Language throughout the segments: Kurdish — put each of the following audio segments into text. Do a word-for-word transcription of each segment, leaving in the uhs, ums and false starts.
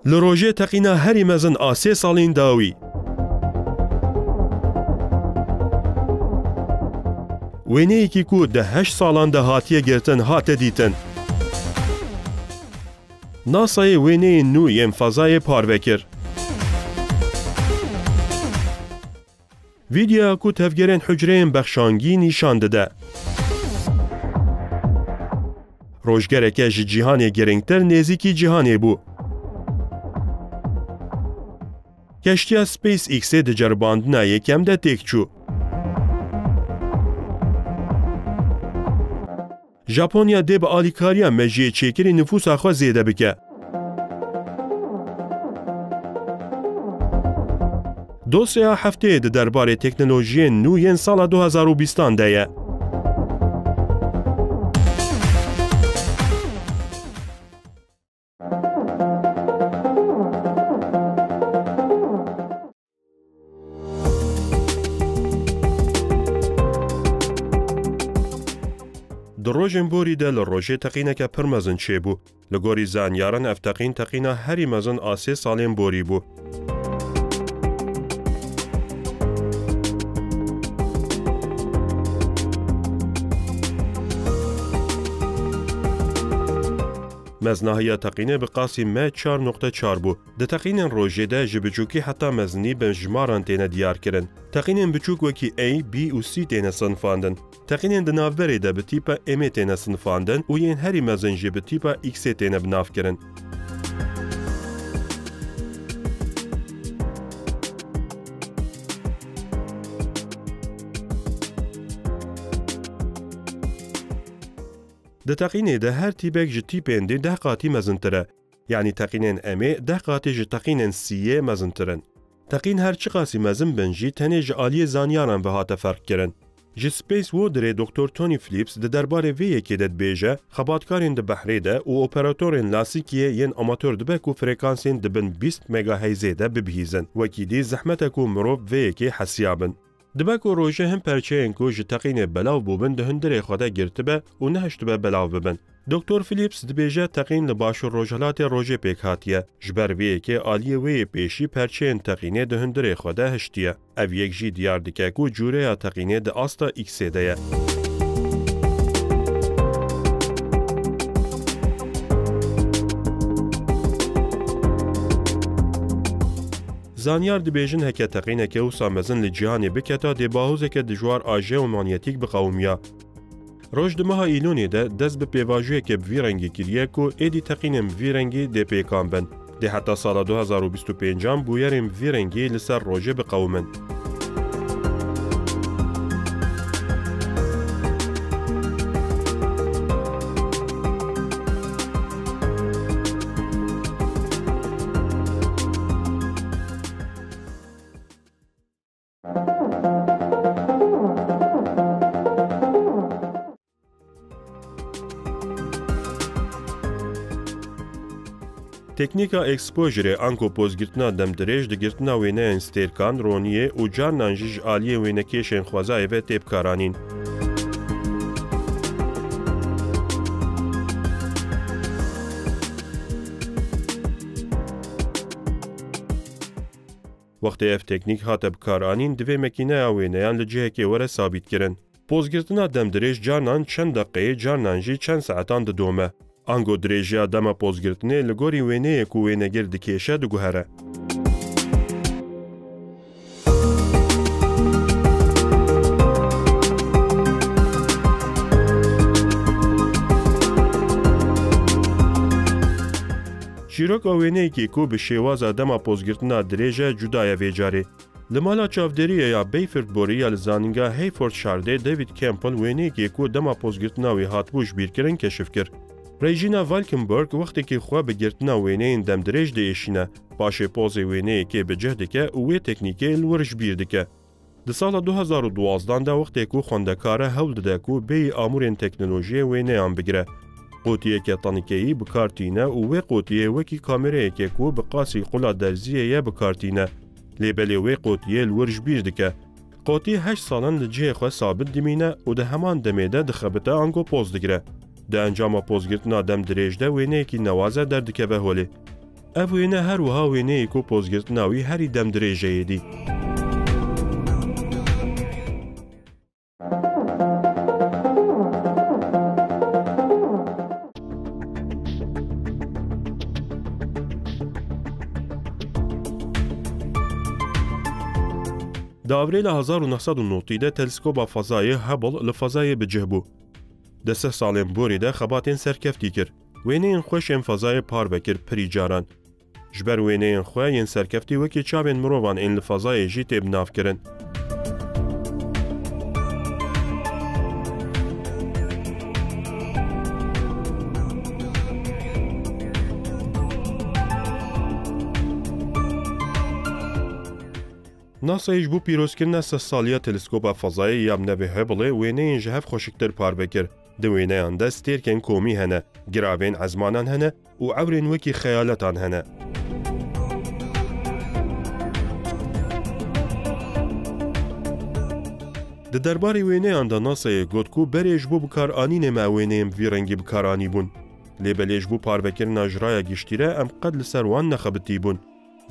Li rojê teqîna herî mezin a sê salên dawî. Wêneyekî ku di heşt salan de hatiye girtin hate dîtin. NASAyê wêneyên nû yên fezayê parve kir. Vîdeoya ku tevgerên hucreyên bexşangî nîşan dide. Rojgereke ji cîhanê girîngtir nêzîkî cîhanê bû. Keştiya SpaceX-ê di ceribandina yekem de têk çû. Japonya dê bi alîkariya mejiyê çêkirî nifûsa xwe zêde bike. Dosyeya hefteyê di derbarê teknolojiyên nû yên sala du hezar û bîstan de ye. Di rojên borî de li rojê teqîneke pir mezin çêbû. Li gorî zanyaran ev teqîn teqîna herî mezin a sê salên borî bû. Meznahiya teqînê bi qasî M çar nokte çar bû. Di teqînên rojê de ji biçûkî heta mezinî bi jimaran têne diyarkirin. Teqînên biçûk wekî A, B û C têne sinifandin. Teqînên di navberê de bi tîpa M'ê têne sinifandin û yên herî mezin jî bi tîpa X'ê têne binavkirin. Di teqînê de her tîpek ji tîpên dî deh qatî mezintir e. Yanî teqînên M'ê deh qatî ji teqînên C'ê mezintir in. Teqîn her çiqasî mezin bin jî tenê ji aliyê zanyaran ve hate ferqkirin. Ji Space Waterê Doktor Tony Phillips di derbarê vê yekê de dibêje, xebatkarên di behrê de û operatorên lasîkiyê yên amator dibe ku frekansên di bin bîst megaheyzê de bibihîzin. Wekî dî zehmet e ku mirov vê yekê hesiya bin. Dibe ku rojê hin perçeyên ku ji teqînê belav bûbin di hundirê xwe de girtibe û nehiştibe belav bibin. Doktor Phillips dibêje teqîn li başûr rojhilatê rojê pêk hatiye. Ji ber vê yekê aliyê wê yê pêşî perçeyên teqînê di hundirê xwe de hiştiye. Ev yek jî diyar dike ku cûreya teqînê di asta X'ê de ye. Zanyar dibêjin heke teqîneke wisa mezin li cîhanê biketa dê bahozeke dijwar a jeomanyetîk biqewimiya. Roj di meha Îlonê de dest bi pêvajoyeke bi vî rengî kiriye ku êdî teqînên bi vî rengî dê pêkan bin. Dê heta sala du hezar û bîst û pêncan bûyerên bi vî rengî li ser rojê biqewimin. Teknîka exposure ango pozgirtina demdirêj di girtina wêneyan stêrkan, roniyê û carnan jî ji aliyê wênekêşên xwezayê ve tê bikaranîn. Wextê ev teknîk hate bikaranîn, divê makîneya wêneyan li cihekê were sabîtkirin. Pozgirtina demdirêj carnan çend deqeyê, carnan jî çend saetan didome. Ango dirêjiya dema pozgirtinê li gorî wêneyê ku wênegir dikêşe diguhere. Çîroka wêneyekê ku bi şêwaza dema pozgirtina dirêj e cuda ye vê carê. Li mala çavdêriyê ya Bayford Bury ya li zanîngeha Hayford Shardê David Campbell wêneyekê ku dema pozgirtina wî hatibû ji bîr kirin keşif kir. Regina Valkenburg wextekî xwe bi girtina wêneyên demdirêj diêşîne. Paşê pozê wêneyekê bi cih dike û wê teknîkê li wir ji bîr dike. Di sala du hezar û duwazdan de wextê ku xwendekar e hewl dide ku bêyî amûrên teknolojiyê wêneyan bigire. Qotiyeke tanikeyî bi kar tîne û wê qotiyê wekî kamereyekê ku bi qasî qula derziyê ye bi kar tîne. Lê belê wê qotiyê li wir ji bîr dike. Qotî heşt salan li cihê xwe sabit dimîne û di heman demê de dixebite ango poz digire. Di encama pozgirtina dem dirêj de wêneyekî newaze derdikeve holê. Ev wêne her wiha wêneyê ku pozgirtina wî herî demdirêj e êdî. Di Avrêla hezar û neh sed û notî de teleskoba fezayê Hubble li fezayê bi cih bû. Di sih salên borî de xebatên serkeftî kir. Wêneyên xweş ên fezayê parve kir pirî caran. Ji ber wêneyên xwe yên serkeftî wekî çavên mirovan ên li fezayê jî tê binavkirin. NASAyê ji bo pîrozkirina sih saliya teleskopa fezayê ya bi navê Hubble-ê wêneyên ji hev xweşiktir parve kir. Di wêneyan de stêrkên komî hene, giravên ezmanan hene û ewrên wekî xeyaletan hene. Di derbarê wêneyan de NASAyê got ku berê ji bo bikaranînê me wêneyên bi vî rengî bikaranîbûn. Lê belê ji bo parvekirina ji raya giştî re em qet li ser wan nexebitîbûn.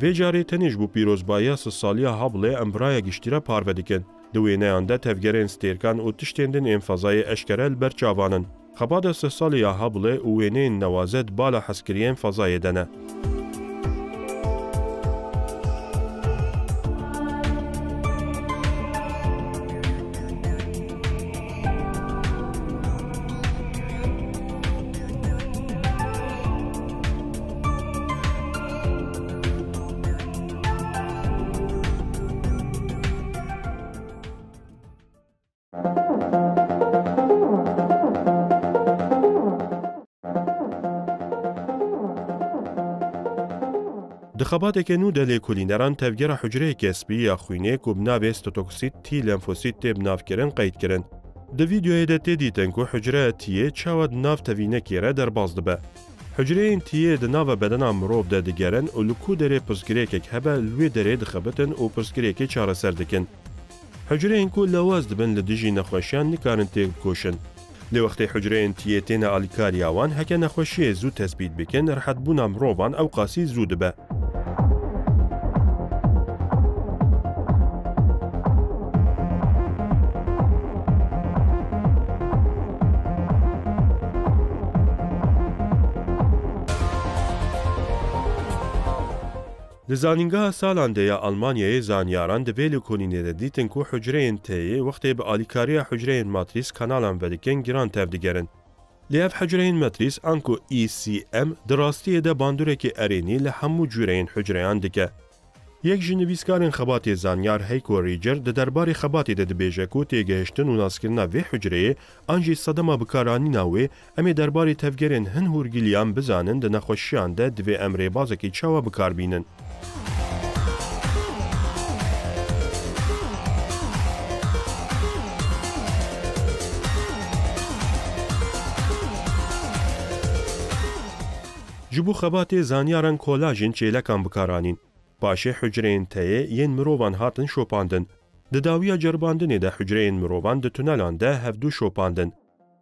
Vê carê tenê ji bo pîrozbahiya sih saliya Hubble-ê em bi raya giştî re parve dikin. Di wêneyan de tevgerên stêrkan û tiştên din ên fezayê eşkere li ber çavan in. Xebata sih salî ya Hubble-ê û wêneyên newaze di bala hezkiriyên fezayê de ne. Di xebateke nû de lêkolîneran tevgera hucreyeke spî ya xwînê ku bi navê statoksît T lenfosît tê binavkirin qeyd kirin. Di vîdeoyê de tê dîtin ku hucreya T'yê çawa di nav tevînekê re derbas dibe. Hucreyên T'yê di nava bedena mirov de digerin û li ku derê pirsgirêkek hebe li wê derê dixebitin û pirsgirêkê çareser dikin. Hucreyên ku lawaz dibin li dijî nexweşiyan nikarin têkoşin. Lê wextê hucreyên T'yê têne alîkariya wan, heke nexweşiyê zû tespît bikin, rihetbûna mirovan ewqasî zû dibe. Li Zanîngeha Salandê ya Almanyayê zanyaran di vê lêkolînê de dîtin ku hucreyên T'yê wextê bi alîkariya hucreyên matrîs kanalan vedikin giran tevdigerin. Lê ev hucreyên matrîs anku E C M di rastiyê de bandoreke erênî li hemû cûreyên hucreyan dike. Yek ji nivîskarên xebatê zanyar Heiko Rîger di derbarê xebatê de dibêje ku têgihiştin û naskirina vê hucreyê an jî sedema bikaranîna wê, em ê derbarê tevgerên hin hûrgiliyan bizanin, di nexweşiyan de divê em rêbazekî çawa bikar bînin. Ji bo xebatê zanyaran kolajên çêlekan bikaranîn. Paşê hucreyên T'yê yên mirovan hatin şopandin. Di dawiya ceribandinê de hucreyên mirovan di tunelan de hevdû şopandin.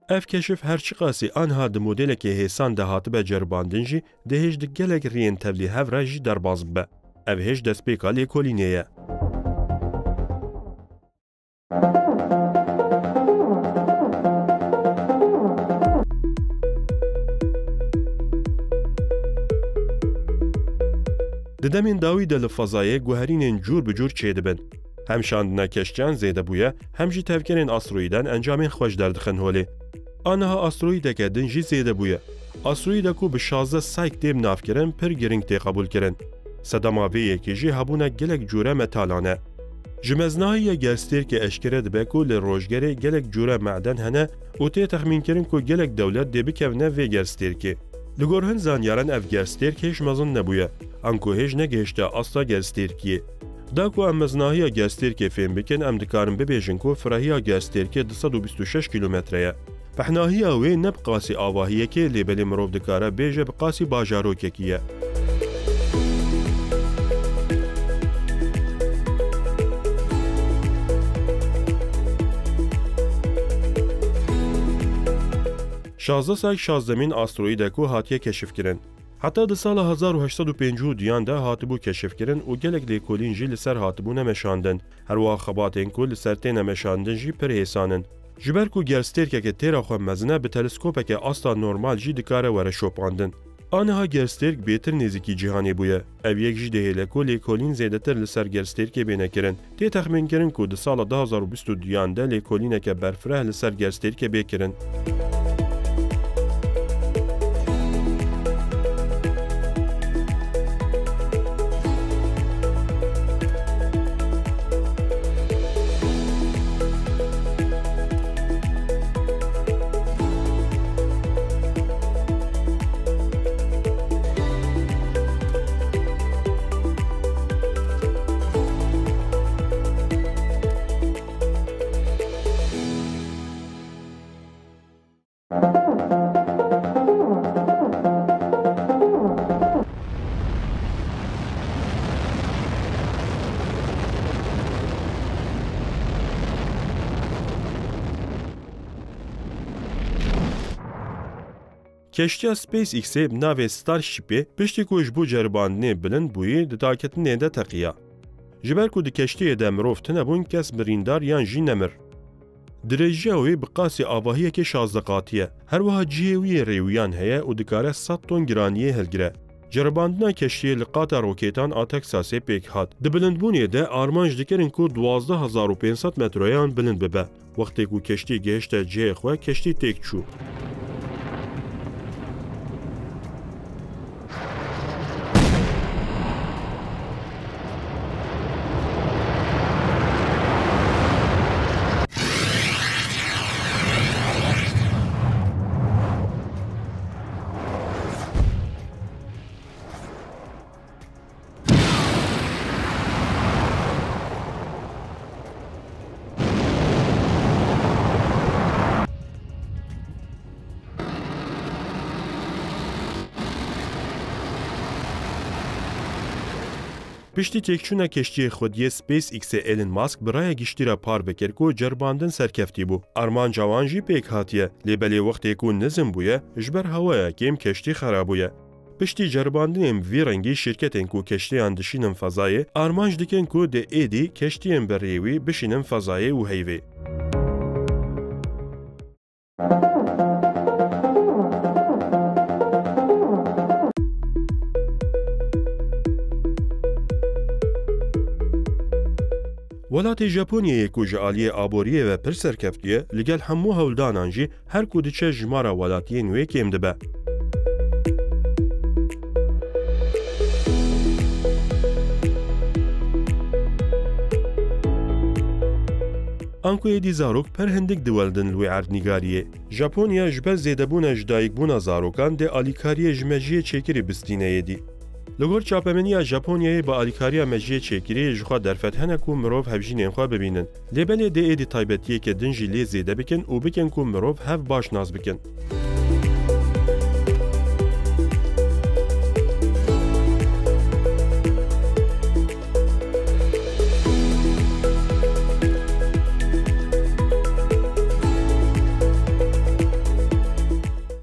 Ev keşif her çiqasî anha di modelekê hêsan de hatibe ceribandin jî, dê hêj di gelek riyên tevlîhev re jî derbas bibe. Ev hêj destpêka lêkolînê ye. Di demên dawî de li fezayê guherînên cûr bi cûr çêdibin. Hem şandina keştiyan zêde bûye, hem jî tevgerên asteroîdan encamên xweş derdixin holê. Aniha asteroîdeke din jî zêde bûye. Asteroîda ku bi şazdeh sayk tê binavkirin, pir giring tê qebûlkirin. Sedema vê yekê jî hebûna gelek cûre metalan e. Ji meznahiya gerstêrkê eşkere dibe ku li rojgerê gelek cûre meden hene û tê texmînkirin ku gelek dewlet dê bikevine vê gerstêrkê. Li gor hin zanyaran ev gerstêrk hêj mezin nebûye, anku hêj negihişte asta gerstêrkiyê. Da ku em meznahiya gerstêrkê fêm bikin, em dikarin bibêjin ku firahiya gerstêrkê du sed û bîst û şeş kîlometre ye. Pehnahiya wê ne bi qasî avahiyekê, lê belê mirov dikare bêje bi qasî bajarokekî ye. Şazdeh sayk şazdemîn asteroîd e ku hatiye keşifkirin. Heta di sala hezar û heşt sed û pêncî û duyan de hatibû keşifkirin û gelek lêkolîn jî li ser hatibûne meşandin. Her wiha xebatên ku li ser têne meşandin jî pir hêsan in. Ji ber ku gerstêrkeke têra xwe mezin e, bi teleskopeke asta normal jî dikare were şopandin. Aniha gerstêrk bêtir nêzîkî cîhanê bûye. Ev yek jî dihêle ku lêkolîn zêdetir li ser gerstêrkê bêne kirin. Tê texmînkirin ku di sala du hazar û bîst û duyan de lêkolîneke berfireh li ser gerstêrkê bê kirin. Keştiya SpaceXê bi navê Starshipê piştî ku ji bo ceribandinê bilind bûyî, di daketinê de teqiya. Ji ber ku di keştiyê de mirov tune bûn, kes birîndar yan jî nemir. Dirêjiya wê bi qasî avahiyekê şazdeh qatî ye. Her wiha cihê wî yê rêwiyan heye û dikare sed ton giraniyê hilgire. Ceribandina keştiyê li qata rokêtan a Texasê pêk hat. Di bilindbûnê de armanc dikirin ku duwazdeh hezar û pênc sed metroyan bilind bibe. Wextê ku keştî gihişte cihê xwe, keştî têk çû. Piştî têkçûna keştiyê xwediyê SpaceXê Elon Musk bi raya giştî re parve kir ku ceribandin serkeftî bû. Armanca wan jî pêk hatiye, lê belê wextê ku nizm bûye, ji ber hewaya kêm keştî xera bûye. Piştî ceribandinên bi vî rengî, şîrketên ku keştiyan dişînin fezayê, armanc dikin ku di êdî keştiyên bi rêwî bişînin fezayê û heyvê. Welatê Japonyayê ku ji aliyê aboriyê ve pir serkeftî ye, li gel hemû hewldanan jî her ku diçe jimara welatiyên wê kêm dibe. Anku êdî zarok pir hindik diwelidin li wê erdnîgariyê. Japonya ji ber zêdebûna ji dayikbûna zarokan dê alîkariyê ji mejiyê çêkirî bistîne êdî. Li gor çapemeniya Japonyayê bi alîkariya mejiyê çêkirî ji xwe derfet hene ku mirov hevjînên xwe bibînin. Lê belê dê êdî taybetiyeke din jî lê zêde bikin û bikin ku mirov hev baş nas bikin.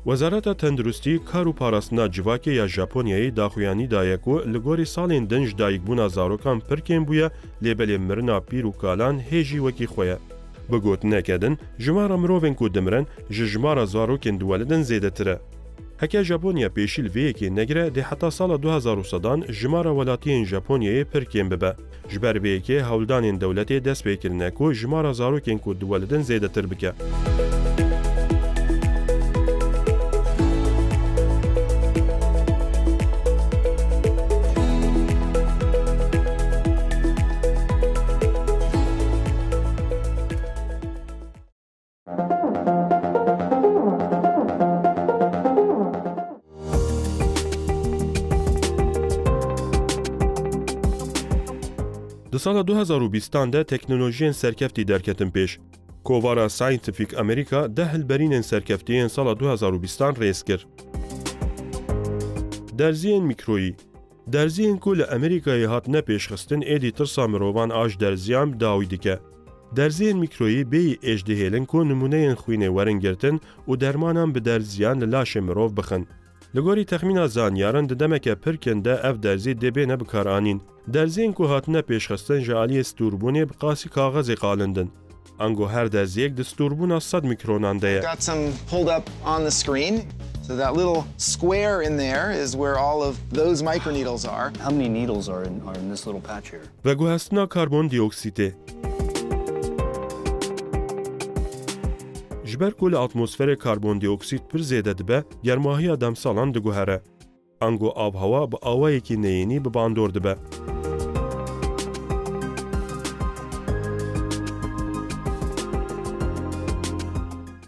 Wezareta Tenduristî, Kar û Parastina Civakê ya Japonyayê daxuyanî daye ku li gorî salên din ji dayikbûna zarokan pir kêm bûye, lê belê mirina pîr û kalan hê jî wekî xwe ye. Bi gotineke din, jimara mirovên ku dimirin ji jimara zarokên diwelidin zêdetir e. Heke Japonya pêşî li vê yekê negire, dê heta sala du hezar û sedan jimara welatiyên Japonyayê pir kêm bibe. Ji ber vê yekê hewldanên dewletê dest pê kirine ku jimara zarokên ku diwelidin zêdetir bike. Di sala du hezar û bîstan de teknolojiyên serkeftî derketin pêş. Kovara Scientific America deh hilberînên serkeftî yên sala du hezar û bîstan rêz kir. Derziyên mîkroyî. Derziyên ku li Amerîkayê hatine pêşxistin êdî tirsa mirovan a ji derziyan bi dawî dike. Derziyên mîkroyî bêyî êş dihêlin ku nimûneyên xwînê werin girtin û dermanan bi derziyan li laşê mirov bixin. Li gorî texmîna zanyaran di demeke pir kin de ev derzî dê bêne bikaranîn. Derziyên ku hatine pêşxistin ji aliyê stûrbûnê bi qasî kaxezê qalindin. Ango her derziyek di stûrbûna sed mîkronan de ye. Got some pulled up on the screen. So that little square in there is where all of those microneedles are. How many needles are in, are in this little patch here? Veguhestina karbondioksîtê. Ji ber ku li atmosferê karbondioksît pir zêde dibe, germahiya demsalan diguhere. Ango avhewa bi awayekî neyênî bi bandor dibe.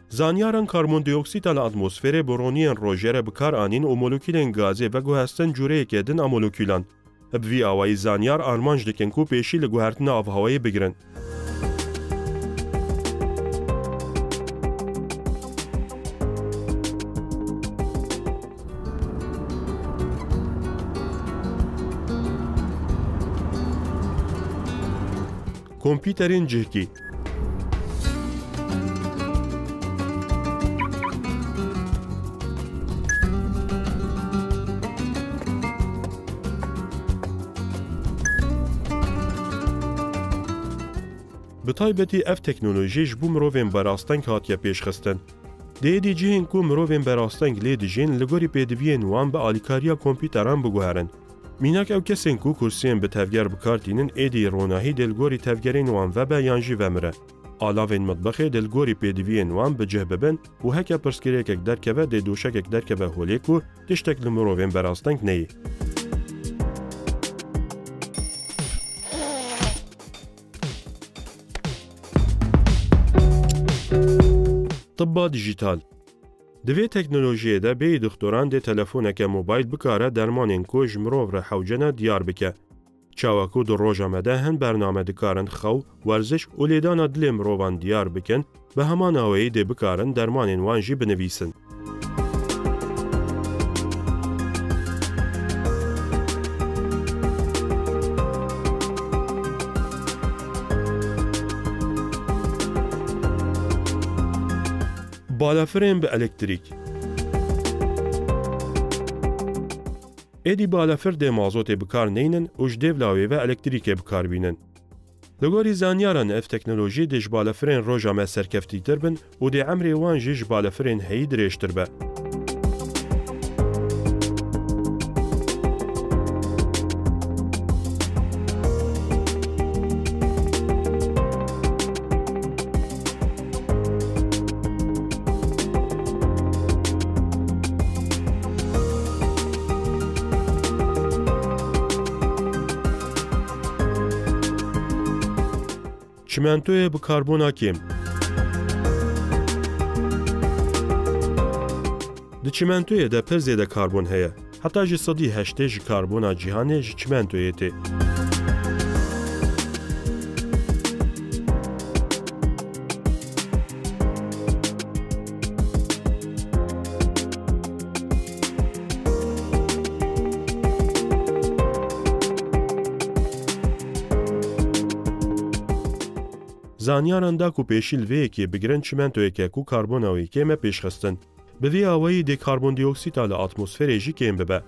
Zanyaran karbondioksîta li atmosferê bi roniyên rojê re bi kar anîn û molekûlên gazê veguhestin cûreyeke din a molekûlan. Bi vî awayî zanyar armanc dikin ku pêşî li guhertina avhewayê bigirin. Kompîterên cihkî. Bi taybetî ev teknolojî ji bo mirovên berasteng hatiye pêşxistin. Di êdî cihên ku mirovên berasteng lê dijîn, li gorî pêdiviyên wan bi alîkariya kompîteran biguherin. Mînak ew kesên ku kursiyên bi tevger bi kar tînin êdî ronahî dê li gorî tevgerên wan vebe yan jî vemire. Alavên mitbexê dê li gorî pêdiviyên wan bi cih bibin û heke pirsgirêkek derkeve dê doşekek derkeve holê ku tiştek li mirovên berasteng neyê. Tibba dijîtal. Di vê teknolojiyê de bêyî dixtoran dê telefoneke mobayl bikare dermanên ku ji mirov re hewce ne diyar bike. Çawa ku di roja me de hin bername dikarin xew, werziş û lêdana dilê mirovan diyar bikin, bi heman awayî dê bikarin dermanên wan jî binivîsin. Balafirên bi elektrîk. Êdî balafir dê mazotê bi kar neynin û ji dêvla wê ve elektrîkê bi kar bînin. Li gorî zanyaran ev teknolojî dê ji balafirên roja me serkeftîtir bin û dê emrê wan jî ji balafirên heyî dirêjtir be. Çimentoyê bi karbona kêm. Di çimentoyê de pir zêde karbon heye. Heta ji sedî heştê ji karbona cîhanê ji çimentoyê tê. Zanyaran da ku pêşî li vê yekê bigirin çimentoyeke ku karbona wê kêm e pêşxistin. Bi vî awayî dê karbondioksîta li atmosferê jî kêm bibe.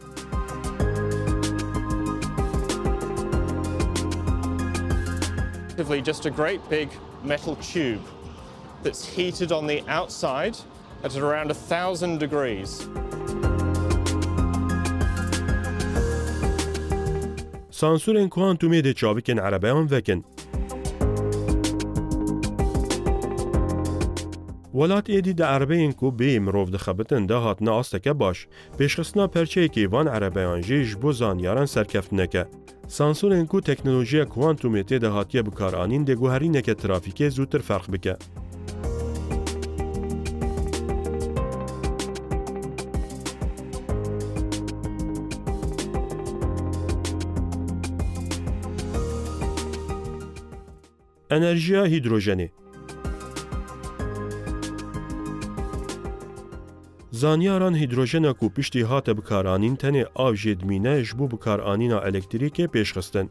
Effectively just a great big metal tube that's heated on the outside at around a thousand degrees. Sansorên kuantumê dê çavikên erebeyan vekin. Welat êdî di erebeyên ku bêyî mirov dixebitin de hatine asteke baş. Pêşxistina perçeyekî van erebeyan jî ji bo zanyaran serkeftinek e. Sansorên ku teknolojiya kuantumê tê de hatiye bikaranîn dê guherîneke trafîkê zûtir ferq bike. Enerjiya hîdrojenê. Zanyaran hîdrojena ku piştî hate bikaranîn tenê av jê dimîne ji bo bikaranîna elektrîkê pêşxistin.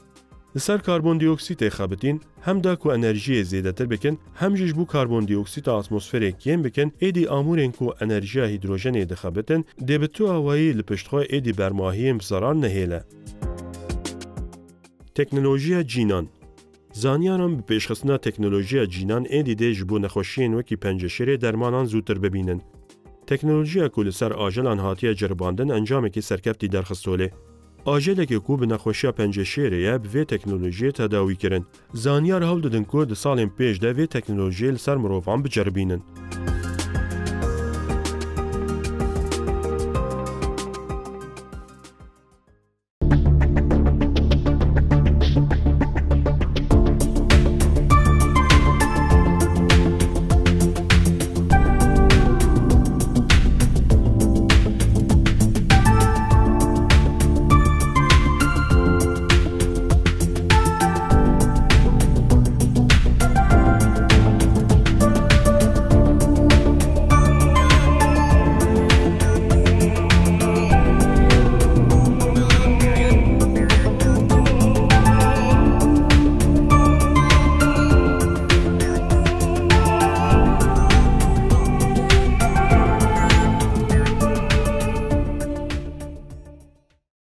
Li ser karbondioksîtê xebitîn, hem da ku enerjiyê zêdetir bikin, hem jî ji bo karbondioksîta atmosferê kêm bikin, êdî amûrên ku enerjiya hîdrojenê dixebitin, dê bi tu awayî li pişt xwe êdî bermahiyên bi zerar nehêle. Teknolojiya cînan. Zanyaran bi pêşxistina teknolojiya cînan êdî dê ji bo nexweşiyên wekî penceşêrê dermanan zûtir bibînin. Teknolojiya ku li ser ajelan hatiye ceribandin encamekî serkeftî derxist holê. Ajelekê ku bi nexweşiya penceşêrê ye, bi vê teknolojiyê tedawî kirin. Zanyar hewl didin ku di salên pêş de vê teknolojiyê li ser mirovan biceribînin.